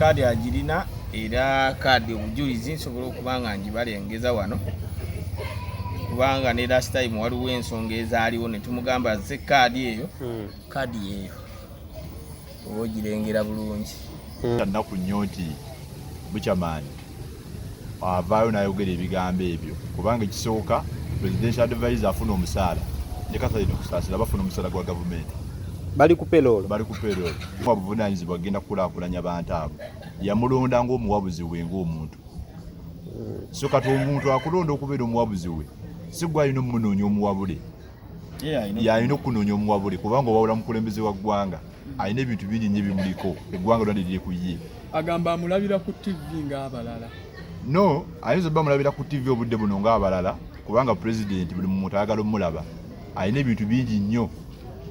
Kaadi agirina, era kaadi obujulizi nsobola okuba nga ngibalengeza wano, kubanga ne last time waliwo ensonga ezaaliwo ne tumugamba azze kaadi eyo. Kaadi yeeyo, oba ogirengera bulungi. Nnaku nnyo nti Buchaman avaayo n'ayogera ebigambo ebyo, kubanga ekisooka, presidential advisor afuna omusaala, ne Catherine Kusaasira bafuna omusaala gwa gavumenti. Bali ku payroll. Bali ku payroll. Buvunaanyizibwa agenda kukulaakulanya bantu abo, yamulonda ng'omuwabuzi we, ng'omuntu. So kati omuntu akulonda okubeera omuwabuzi we, si gwe alina omumunoonya omuwabule? Yalina okunoonya omuwabule, kubanga owawula mukulembeze wa ggwanga, alina ebintu bingi nnyo ebimuliko, eggwanga lyonna liri ku ye. Agamba amulabira ku TV ng'abalala. No, ayinza obba mulabira ku TV obudde buno ng'abalala, kubanga pulezidenti buli muntu ayagala omulaba. Alina ebintu bingi nnyo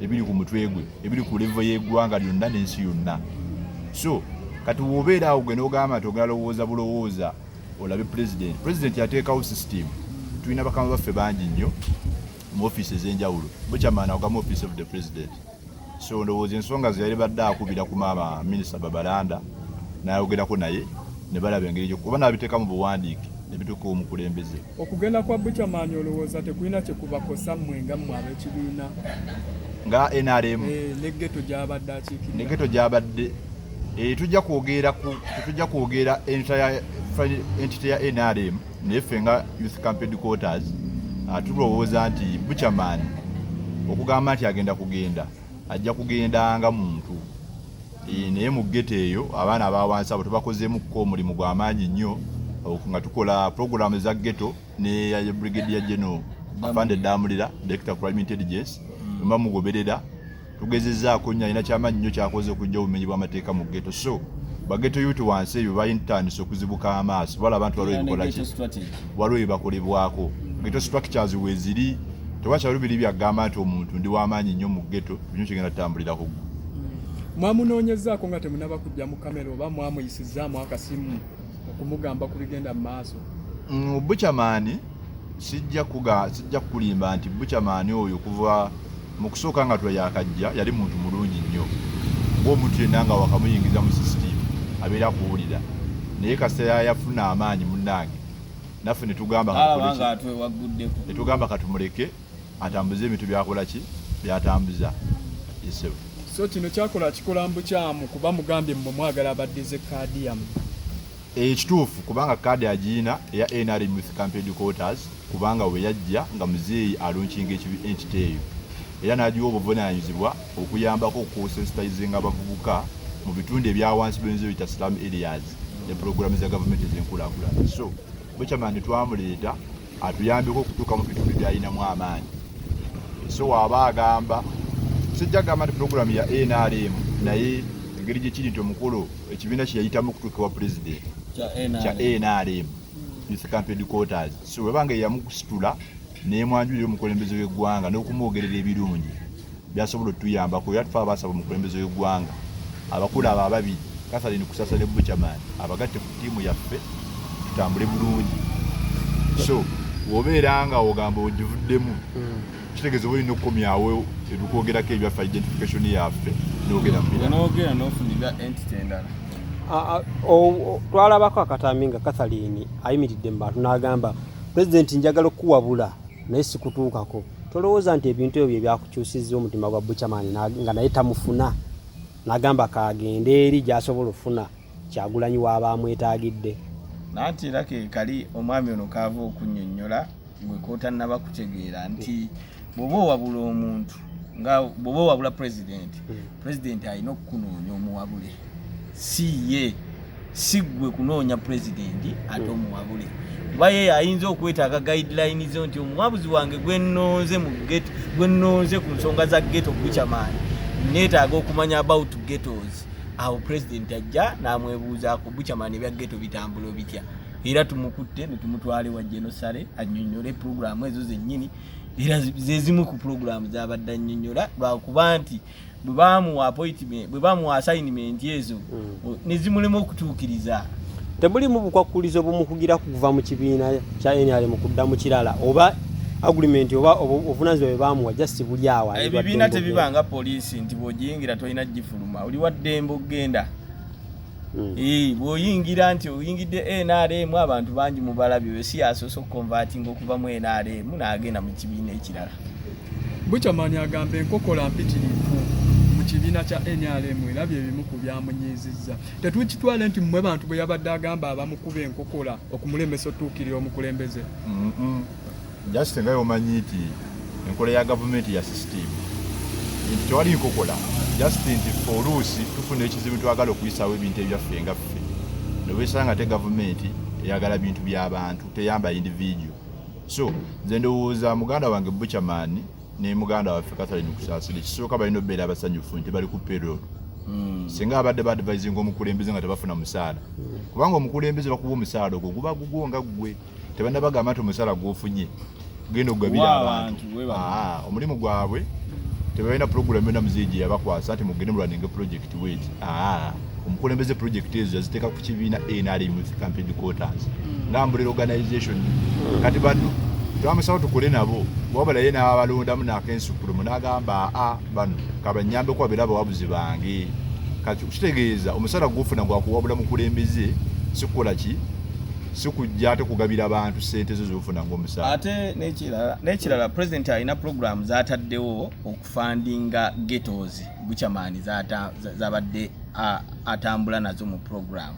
ebiri ku mutwe gwe, ebiri ku level y'eggwanga lyonna n'ensi yonna. So kati wobeera awo gwe n'ogamba nti ogenda lowooza bulowooza olabe pulezidenti, pulezidenti yateekawo system. Tulina bakama baffe bangi nnyo mu ofiisi ez'enjawulo, Buchaman agamba Office of the President. So ndowooza ensonga ze yali badde akubira ku maama Minisita Babalanda n'ayogerako naye, ne balaba engeri kuba n'abiteeka mu buwandiike ne bituuka omukulembeze. Okugenda kwa Buchaman olowooza tekulina kye kubakosa mmwe nga mmwe ab'ekibiina? Nga NRM? Eh, ne ghetto gy'abadde akiikirira. Ne ghetto gy'abadde, tetujja kwogera entire entity ya NRM, naye ffe nga youth camp headquarters, tulowooza nti Buchaman okugamba nti agenda kugenda, ajja kugenda nga muntu. Naye mu ghetto eyo abaana abawansi abo tubakozeemukko omulimu gw'amaanyi nnyo nga tukola puroguramu za ghetto ne ya Brigadier General Afande Damulira, Director Crime Intelligence. Mba mugoberera, tugezezaako nnyo, alina kyamaanyi nnyo kyakoze okujja obumenyi bw'amateeka mu ghetto. So ba ghetto youth wansi eyo bayintandise okuzibuka amaaso, balaba nti waliwo ebikola ki, waliwo ebibakolebwako. Ghetto structures weeziri, tewakyaliwo biri byagamba nti omuntu ndi w'amaanyi nnyo mu ghetto, binyo kigenda tutambulira ku ggwe. Mwamunoonyezaako nga temunaba kujja mu kamera, oba mwamuyisizaamu akasimu okumugamba ku bigenda mu maaso? Buchaman sijja kukulimba nti Buchaman oyo kuva mu kusooka nga tula yakajja yali muntu mulungi nnyo, ng'omuntu yenna nga wakamuyingiza mu system abeera akuwulira, naye kasita yafuna amaanyi, munnange, naffe ne tugamba alaba nga atwewagguddeko. Ne tugamba katumuleke atambuze ebintu byakola ki, byatambuza esebo. So kino kyakola kikola mbukyamu, kuba mugambye mmwe mwagala abaddize kaadi yammwe. Ekituufu, kubanga kaadi agiyina eya NRM Youth Camp Headquarters, kubanga we yajja nga muzeeyi alaunchinga entity eyo, era n'agiwa obuvunaanyizibwa okuyambako okusensitizinga abavubuka mu bitundu ebya wansi byoyinza biyita slum areas ne pulogulaamu za gavumenti ez'enkulaakulana. So Buchaman twamuleeta atuyambeko okutuuka mu bitundu byalinamu amaanyi. So waaba agamba, sijja kugamba nti pulogulaamu ya NRM, naye engeri gyekiri nti omukolo ekibiina kye yayitamu okutuuka ewa pulezidenti kya NRM Youth Camp Headquarters, so webanga eyamukusitula nemwanjulira omukulembeze w'eggwanga n'okumwogerera ebirungi byasobola otuyambako, era tufe abasaba omukulembeze w'eggwanga abakulu abo ababiri, Catherine Kusasa ne Buchaman, abagatte ku ttiimu yaffe tutambule bulungi. So wobeera nga ogamba ogivuddemu, kitegeeza oba olina okukomyawo ebikwogerako ebyaffe, identification yaffe, nogera mu birala. Nogera n'ofunira entity endala. Twalabako akatambi nga Catherine ayimiridde mu bantu n'agamba pulezidenti, "Njagala okukuwabula naye sikutuukako." Tolowooza nti ebintu ebyo bye byakukyusizza omutima gwa Buchaman, nga naye tamufuna, n'agamba kagende eri gy'asobola okufuna Kyagulanyi waaba amwetaagidde? Nanti era ke kali omwami ono kaava okunnyonnyola gwe kotannaba kutegeera nti bw'oba owabula omuntu, nga bw'oba owabula pulezidenti, pulezidenti alina okukunoonya omuwabule, si ye si ggwe kunoonya pulezidenti ate omuwabule, kuba ye ayinza okwetaaga guideline zo nti omuwabuzi wange gwe nnonze mu ghetto, gwe nnonze ku nsonga za ghetto, Buchaman, neetaaga okumanya about ghettos. Awo pulezidenti ajja n'amwebuuzaako, "Buchaman, ebya ghetto bitambula bitya?" Era tumukutte ne tumutwala ewa General Saleh annyonnyole puroguramu ezo zennyini, era ze zimu ku puroguramu z'abadde annyonnyola, lwakuba nti bwe bamuwa appointment, bwe bamuwa assignment ezo, ne zimulema okutuukiriza. Tebulimu bukwakkulizo bumukugira kuva mu kibiina kya NRM kudda mu kirala, oba agreement oba obuvunaanyizibwa bwe bamuwa just buli awo? Ebibiina tebibanga poliisi nti bw'ogiyingira tolina gifuluma, oli wa ddembe okugenda. Bw'oyingira nti oyingidde NRM, abantu bangi mubalabye, oyo si yasoose okuconvertinga okuva mu NRM n'agenda mu kibiina ekirala. Buchaman agamba enkokola mpitirivu mu kibiina kya NRM era bye bimu ku byamunyiizizza. Tetukitwale nti mmwe bantu bwe yabadde agamba abamukuba enkokola okumulemesa otuukirira omukulembeze. Just nga yomanyi nti enkola ya gavumenti ya system, nti tewali nkokola, just nti ffe oluusi tufuna ekizibu, twagala okuyisaawo ebintu ebyaffe nga ffe, newesanga te gavumenti eyagala bintu by'abantu, teyamba individual. So nze ndowooza muganda wange Buchaman ne muganda waffe Catherine Kusaasira, ekisooka balina okubeera abasanyufu nti bali ku payroll. Singa abadde baadvisinga omukulembeze nga tebafuna musaala, kubanga omukulembeze bakuwa omusaala, ogwo guba gugwo nga ggwe, tebannabagamba nti omusaala gwofunye genda okugabira Wa abantu. abantu, we Ah, omulimu gwabwe tebalina program yonna muzeeyi gye yabakwasa nti mugende mulwaninga project weti. Ah, omukulembeze project ezo yaziteeka ku kibiina NRM Youth Camp Headquarters nga umbrella organization. Kati bano twamusaba tukole nabo, wabula ye n'abalondamu n'akensukulumu n'agamba, aa, bano kabanyambeko babeere abawabuzi bange. Kati kitegeeza omusaala gwofuna gwakuwabula mukulembeze, si kukola ki, si kujja ate kugabira bantu sente zo zofuna ng'omusaala. Ate n'ekirala, president alina program zataddewo okufundinga ghettos. Buchaman zabadde atambula nazo mu program.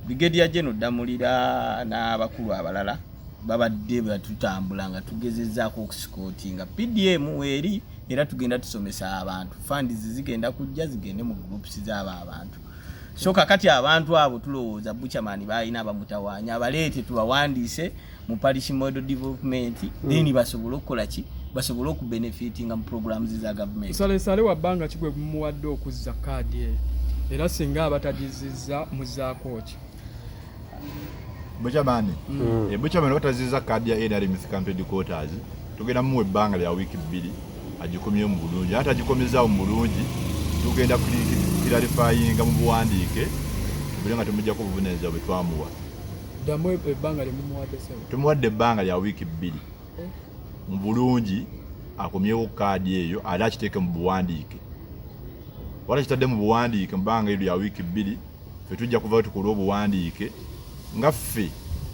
Brigadier General Ddamulira n'abakulu abalala babadde batutambula nga tugezezaako okusupportinga PDM weeri, era tugenda tusomesa abantu. Funds zigenda kujja zigende mu groups z'abo abantu. So kakati abantu abo tulowooza Buchaman balina bamutawaanya, abaleete tubawandiise mu parish model development, then basobole okukola ki, basobole okubenefitinga mu programs za government. Salesale wa bbanga ki gwe gumuwadde okuzza kaadi eyo, era singa aba tagizizza muzaako ki? Buchaman, Buchaman bataziza kaadi ya NRM Youth Camp Headquarters, tugenda muwa ebbanga lya wiiki 2 agikomyewo mu bulungi. Ate agikomezaawo mu bulungi, tugenda clarifyinga mu buwandiike tubule nga tumuggyako obuvunanyizibwa bwe twamuwa. Ddamu ebbanga lye mumuwadde, sebo. Tumuwadde ebbanga lya wiiki 2 mu bulungi akomyewo kaadi eyo, ate akiteeke mu buwandiike. Wala kitadde mu buwandiike mu bbanga eryo lya wiiki 2, ffe tujja kuvayo tukole obuwandiike nga ffe,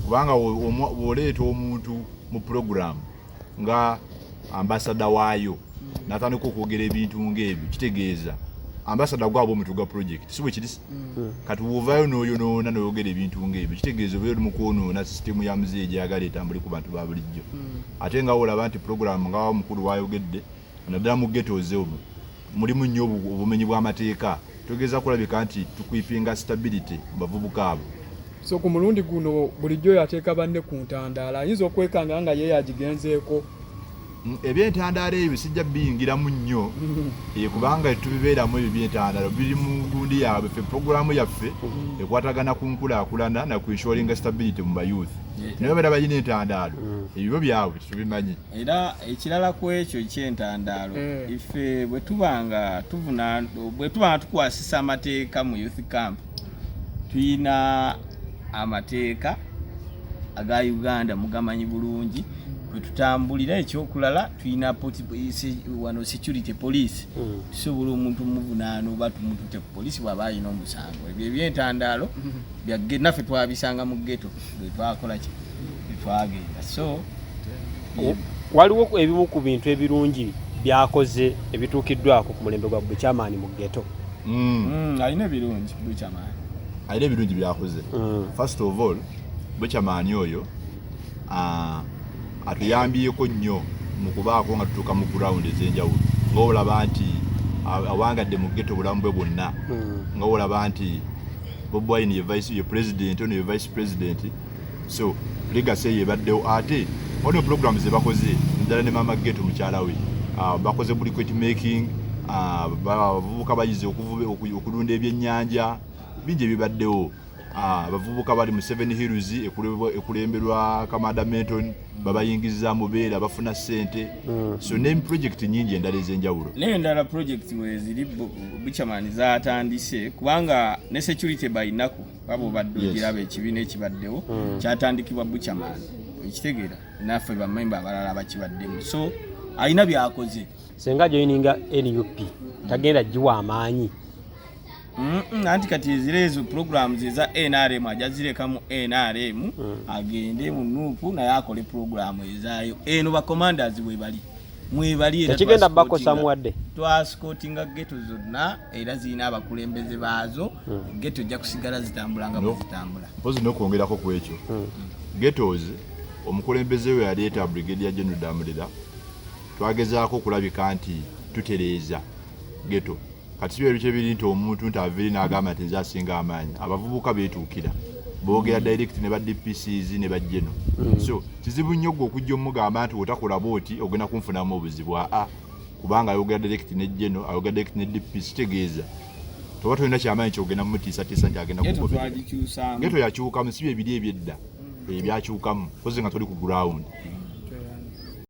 kubanga bw'oleeta omuntu mu puroguramu nga ambasada waayo n'atandika okwogera ebintu ng'ebyo, kitegeeza ambasada gwaba omutu gwa project, si bwe kiri? Kati bw'ovaayo n'oyonoona n'oyogera ebintu ng'ebyo, kitegeeza obeera oli mu kwonoona sisitemu ya muzeeyi gyayagala etambule ku bantu ba bulijjo. Ate nga olaba nti puroguramu nga omukulu wayogedde, naddala mu ghettos omwo mulimu nnyo obumenyi bw'amateeka, tugeza kulabika nti tukeepinga stability mu bavubuka abo. So ku mulundi guno bulijjo yateeka banne ku ntandaalo, ayinza okwekanga nga ye yagigenzeeko. Ebyentandaalo ebyo sijja biyingiramu nnyo, kubanga tubibeeramu. Ebyo byentandaalo biri mu gundi yaabwe. Ffe puroguramu yaffe ekwatagana ku nkulaakulana na ku ensuringa stability mu bayouth, naye babeera balina entandaalo, ebyo byabwe tetubimanyi. Era ekirala ku ekyo ekyentandaalo, ife bwe tuba nga tuvuna, bwe tuba nga tukwasisa amateeka mu youth camp, tuyina amateeka aga Uganda, mugamanyi bulungi, kwe tutambulira. Ekyokulala, tuyina wano security police, tusobola omuntu muvunaana oba tumutute ku polisi bw'aba alina omusango. Ebyo ebyentandaalo naffe twabisanga mu ghetto bwe twakola ki, bwe twagenda. So Waliwo ebimu ku bintu ebirungi byakoze ebituukiddwako ku mulembe gwa Buchaman mu ghetto? Alina ebirungi Buchaman. Alina ebirungi byakoze. First of all, Buchaman oyo atuyambyeko nnyo mu kubaako nga tutuuka mu ground ez'enjawulo, nga olaba nti awangadde mu ghetto obulamu bwe bwonna, nga olaba nti Bobi Wine ye vice, ye president, ono ye vice president. So legacy eyo ebaddewo. Ate waliwo programs zebakoze naddala ne mama ghetto, mukyala we. Bakoze briquette making, abavubuka bayize okulunda ebyennyanja, bingi ebibaddewo. Abavubuka bali mu Seven Hills ekulemberwa Kamada Menton, babayingiza mubeera bafuna ssente. So ne project nyingi endala ez'enjawulo. N'endala project weziri Buchaman zatandise, kubanga ne security bayinaku baba obadde ogiraba, ekibiina ekibaddewo kyatandikibwa Buchaman, ekitegeera naffe bamemba abalala bakibaddemu. So alina byakoze. Senga joininga NUP, tagenda giwa amaanyi? Anti kati ezira ezo programs eza NRM ajja zireka mu NRM, agende mu NUP naye akole program ezaayo. Eno ba commanders webali, mwebali era. Tekigenda bakosa muwadde. Twasikotinga ghetto zonna era zirina abakulembeze baazo. Ghetto ejja kusigala zitambula nga bwe zitambula. Mpozi n'okwongerako ku ekyo, ghettos omukulembeze we yaleeta, Brigadier General Damulira, twagezaako okulabika nti tutereeza ghetto. Kati si byebyo kyebiri nti omuntu nti aviri n'agamba nti nze asinga amaanyi. Abavubuka beetuukira, boogera direct ne ba DPCs ne ba general. So kizibu nnyo gwe okujja omugamba nti otakola bwoti ogenda kunfunamu obuzibu. Aa, kubanga ayogera direct ne general, ayogera direct ne DPC, kitegeeza toba tolina kyamaanyi kyogenda mumutiisatiisa nti agenda ghetto kugoberera. Twagikyusaamu. Ghetto yakyukamu, si byebiri ebyedda ebyakyukamu, kozi nga toli ku ground.